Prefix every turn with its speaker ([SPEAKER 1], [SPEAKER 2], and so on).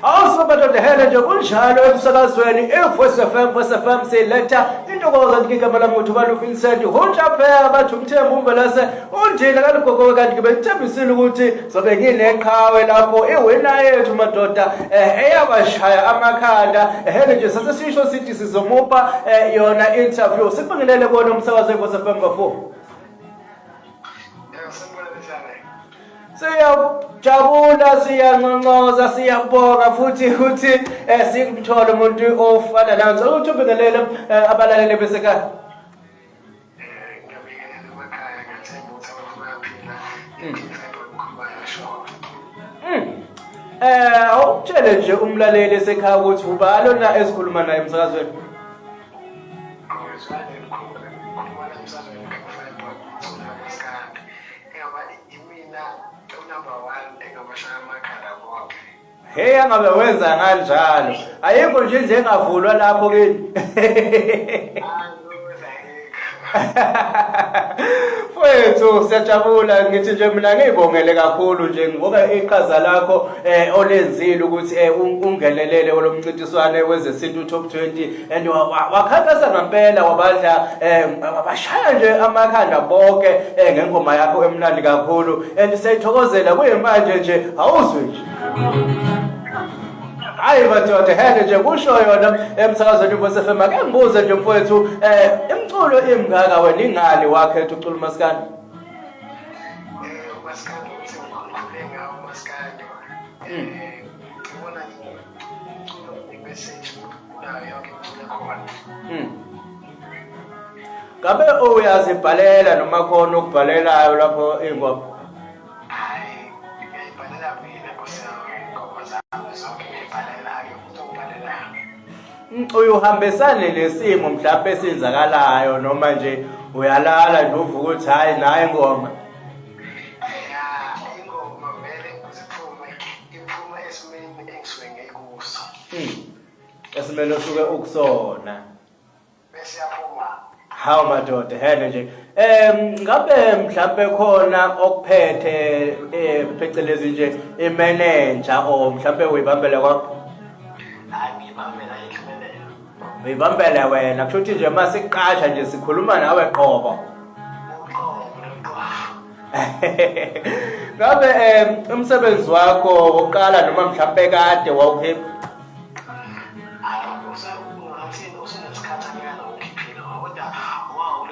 [SPEAKER 1] Awusomadoda hele nje kunjalo emsakazweni iVoice FM, Voice FM siletha intokozo kanti igama lami nguThubani uVincent Huntsha phela bathi uMthembu uMbelase undile kalugogo kanti ngibe ngithembisile ukuthi zobe ngineqhawe lapho iwina yethu madoda eyabashaya amakhanda hele nje sase sisho sithi sizomupha yona interview sikubingelele kona umsakazo weVoice FM bafo. Siyajabula, siyanconcoza, siyabonga futhi ukuthi sikumthole umuntu ofana nawe. Ngicela ukuthi ubingelele abalaleli besekhaya.
[SPEAKER 2] Ngiyabingelela emakhaya, ngiyathemba ukuthi abantu bayaphila. Ngikhuluma sho.
[SPEAKER 1] Awutshele nje umlaleli esekhaya ukuthi ubani lona esikhuluma naye emsakazweni.
[SPEAKER 2] Ngizwane ngikhuluma la emsakazweni King Fiber umculo kamaskandi. Engaba imina unumber one engabashaya amakhala bonke.
[SPEAKER 1] Hey angabe wenza kanjalo. Ayikho nje indlu engavulwa lapho kini. Mfowethu siyajabula ngithi nje mina ngiyibongele kakhulu nje ngibuka iqhaza lakho olenzile ukuthi ungenelele olomncintiswane wezesintu top 20 and wakhankasa ngempela wabadla wabashaya nje amakhanda bonke ngengoma yakho emnandi kakhulu and siyayithokozela kuyimanje nje awuzwe nje. Hayi madoda hele nje kusho yona emsakazweni iVoice FM ake ngibuze nje mfowethu imiculo imngaka wena ingani wakhetha ucula umaskandi?
[SPEAKER 2] Umaskandi uthi ngikhule ngawo umaskandi. Ngibona umculo une-message kunayo yonke imiculo ekhona.
[SPEAKER 1] Ngabe uyazibhalela noma khona okubhalelayo lapho iy'ngoma?
[SPEAKER 2] Hhayi, ngiyayibhalela mina Nkosi yami, iy'ngoma zami zonke ngiyayibhalela, akekho umuntu ongibhalelayo.
[SPEAKER 1] Uyuhambisane nesimo mhlawumbe esenzakalayo noma nje uyalala nje uvuka ukuthi hhayi nayi ingoma.
[SPEAKER 2] Ya, ingoma vele ziphume, iphuma esimeni engisuke ngikuso.
[SPEAKER 1] Esimeni osuke ukusona.
[SPEAKER 2] Bese yaphuma.
[SPEAKER 1] Hawu madoda hele nje. Ngabe mhlambe khona okuphethe phecelezi nje imanager or mhlambe uyibambele kwakho?
[SPEAKER 2] Hayi ngiyibambela ihlumelelo.
[SPEAKER 1] Uyibambele wena kusho ukuthi nje uma siqasha nje sikhuluma nawe qobo.
[SPEAKER 2] Uqobo noqobo.
[SPEAKER 1] Ngabe umsebenzi wakho wokuqala noma mhlambe kade wawukhipha?